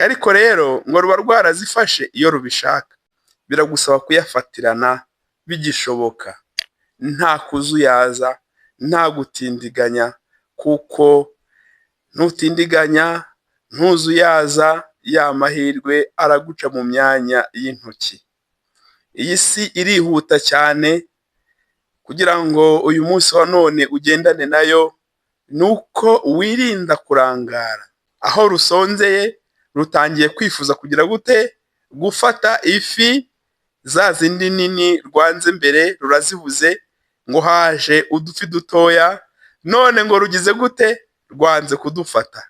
Ariko rero ngo ruba rwarazifashe iyo rubishaka, biragusaba kuyafatirana bigishoboka, nta kuzuyaza, nta gutindiganya kuko nutindiganya ntuzuyaza ya mahirwe araguca mu myanya y'intoki. Iyi si irihuta cyane, kugira ngo uyu munsi wa none ugendane nayo ni uko wirinda kurangara. Aho rusonzeye rutangiye kwifuza kugira gute? Gufata ifi za zindi nini rwanze mbere rurazibuze, ngo haje udufi dutoya, none ngo rugize gute? Rwanze kudufata.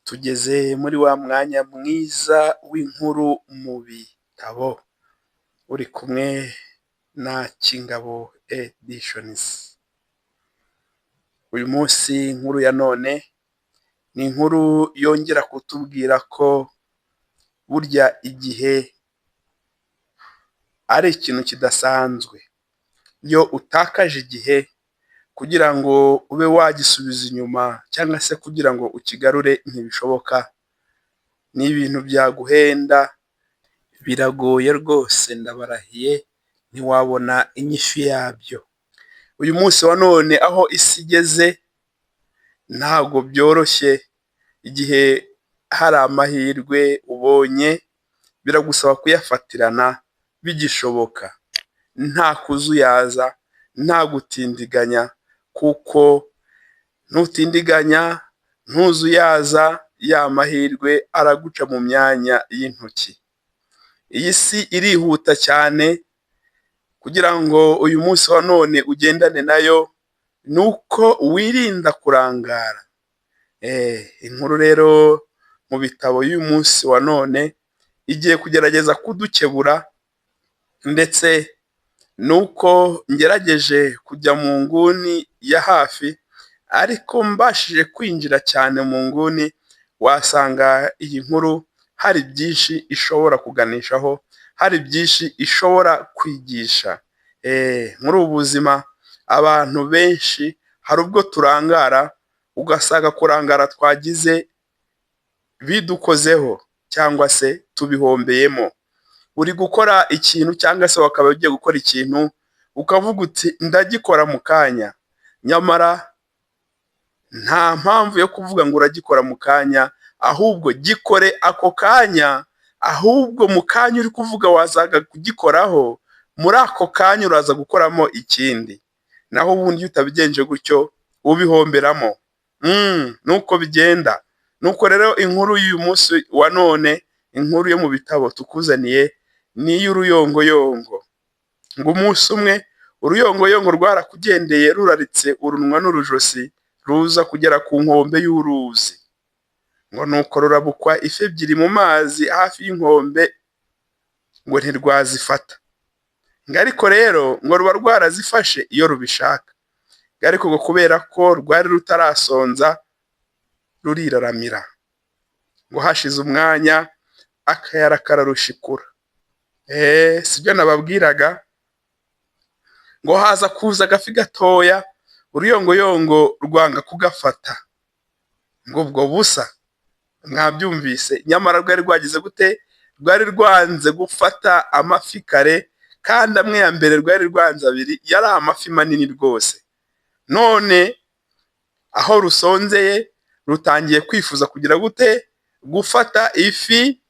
Tugeze muri wa mwanya mwiza w'inkuru mu bitabo, uri kumwe na Kingabo Editions. Uyu munsi inkuru ya none ni inkuru yongera kutubwira ko burya igihe ari ikintu kidasanzwe. Iyo utakaje igihe kugira ngo ube wagisubiza inyuma cyangwa se kugira ngo ukigarure ntibishoboka, ni ibintu byaguhenda, biragoye rwose ndabarahiye ntiwabona inyishu yabyo. Uyu munsi wa none aho isi igeze ntabwo byoroshye, igihe hari amahirwe ubonye biragusaba kuyafatirana bigishoboka, nta kuzuyaza, nta gutindiganya kuko nutindiganya ntuzuyaza ya mahirwe araguca mu myanya y'intoki. Iyi si irihuta cyane, kugira ngo uyu munsi wa none ugendane nayo ni uko wirinda kurangara. Inkuru rero mu bitabo y'uyu munsi wa none igiye kugerageza kudukebura ndetse nuko ngerageje kujya mu nguni ya hafi ariko mbashije kwinjira cyane mu nguni wasanga iyi nkuru hari byinshi ishobora kuganishaho, hari byinshi ishobora kwigisha. Muri ubu buzima abantu benshi hari ubwo turangara ugasanga kurangara twagize bidukozeho cyangwa se tubihombeyemo. Uri gukora ikintu cyangwa se wakaba ugiye gukora ikintu ukavuga uti ndagikora mu kanya, nyamara nta mpamvu yo kuvuga ngo uragikora mu kanya, ahubwo gikore ako kanya, ahubwo mu kanya uri kuvuga wazaga kugikoraho, muri ako kanya uraza gukoramo ikindi. Naho ubundi iyo utabigenje gutyo ubihomberamo. Nuko bigenda. Nuko rero inkuru y'uyu munsi wa none, inkuru yo mu bitabo tukuzaniye ni iy'uruyongoyongo. Ngo umunsi umwe uruyongoyongo rwarakugendeye ruraritse urunwa n'urujosi, ruza kugera ku nkombe y'uruzi. Ngo nuko rurabukwa ifi ebyiri mu mazi hafi y'inkombe ngo ntirwazifata. Ngo ariko rero ngo ruba rwarazifashe iyo rubishaka. Ngo ariko ngo kubera ko rwari rutarasonza ruriraramira. Ngo hashize umwanya akayara kararushikura. Sibyo nababwiraga? Ngo haza kuza agafi gatoya, uruyongoyongo rwanga kugafata. Ngo ubwo busa mwabyumvise, nyamara rwari rwagize gute? Rwari rwanze gufata amafi kare, kandi amwe ya mbere rwari rwanze abiri yari amafi manini rwose. None aho rusonzeye rutangiye kwifuza kugira gute? Gufata ifi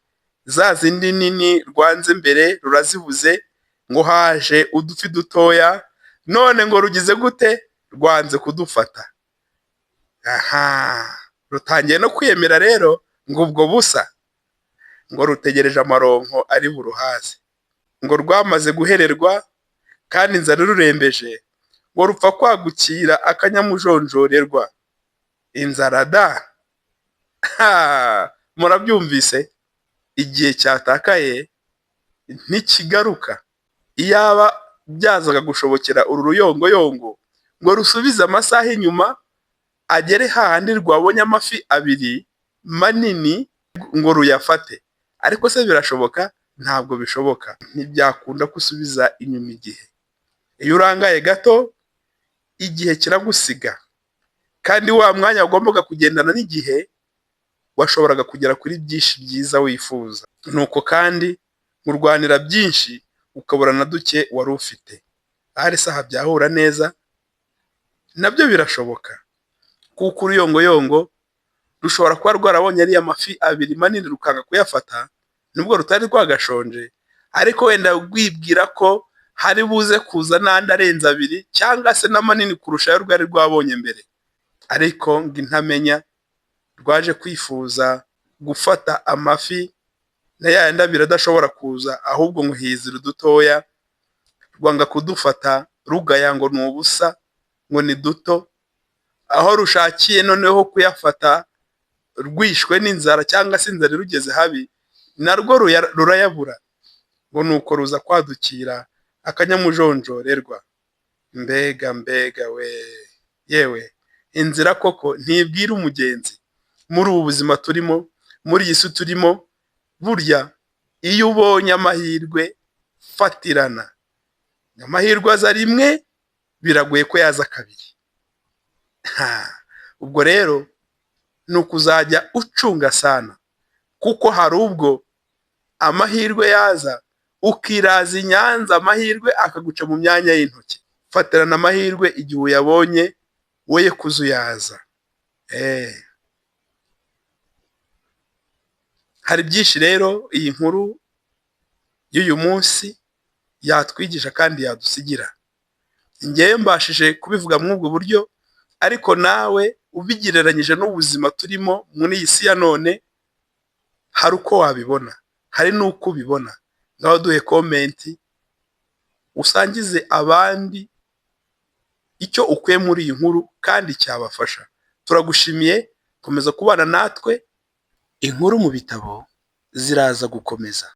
za zindi nini rwanze mbere rurazibuze, ngo haje udufi dutoya, none ngo rugize gute? Rwanze kudufata. Aha, rutangiye no kwiyemera rero ngo ubwo busa, ngo rutegereje amaronko ari buruhaze. Ngo rwamaze guhererwa kandi inzara irurembeje, ngo rupfa kwagukira akanyamujonjorerwa. Inzara da! Murabyumvise? Igihe cyatakaye ntikigaruka. Iyaba byazaga gushobokera uru ruyongoyongo ngo rusubize amasaha inyuma, agere hahandi rwabonye amafi abiri manini ngo ruyafate. Ariko se birashoboka? Ntabwo bishoboka. Ntibyakunda ko usubiza inyuma igihe. Iyo urangaye gato igihe kiragusiga, kandi wa mwanya wagombaga kugendana n'igihe Washoboraga kugera kuri byinshi byiza wifuza. Nuko kandi urwanira byinshi ukabura na duke wari ufite. Ahari se aha byahura neza? Nabyo birashoboka kuko uruyongoyongo rushobora kuba rwarabonye ariya mafi abiri manini rukanga kuyafata, nubwo rutari rwagashonje, ariko wenda rwibwira ko hari buze kuza n'andi arenze abiri cyangwa se na manini kurusha ayo rwari rwabonye mbere. Ariko ngo intamenya, rwaje kwifuza gufata amafi na ya yandi abiri adashobora kuza, ahubwo ngo hizira udutoya, rwanga kudufata rugaya ngo ni ubusa, ngo ni duto, aho rushakiye noneho kuyafata rwishwe n'inzara cyangwa se inzara irugeze habi, narwo rurayabura. Ngo nuko ruza kwadukira akanyamujonjorerwa. Mbega mbega we! Yewe, inzira koko ntibwira umugenzi. Muri ubu buzima turimo, muri iyi si turimo, burya iyo ubonye amahirwe fatirana. Amahirwe aza rimwe, biragoye ko yaza kabiri. Ubwo rero ni ukuzajya ucunga sana, kuko hari ubwo amahirwe yaza ukiraza i Nyanza, amahirwe akaguca mu myanya y'intoki. Fatirana amahirwe igihe uyabonye, woye kuzuyaza. Hari byinshi rero iyi nkuru y'uyu munsi yatwigisha kandi yadusigira. Njyewe mbashije kubivuga muri ubwo buryo, ariko nawe ubigereranyije n'ubuzima turimo muri iyi si ya none, hari uko wabibona, hari n'uko ubibona. Ngaho duhe comment, usangize abandi icyo ukuye muri iyi nkuru kandi cyabafasha. Turagushimiye, komeza kubana natwe, inkuru mu bitabo ziraza gukomeza.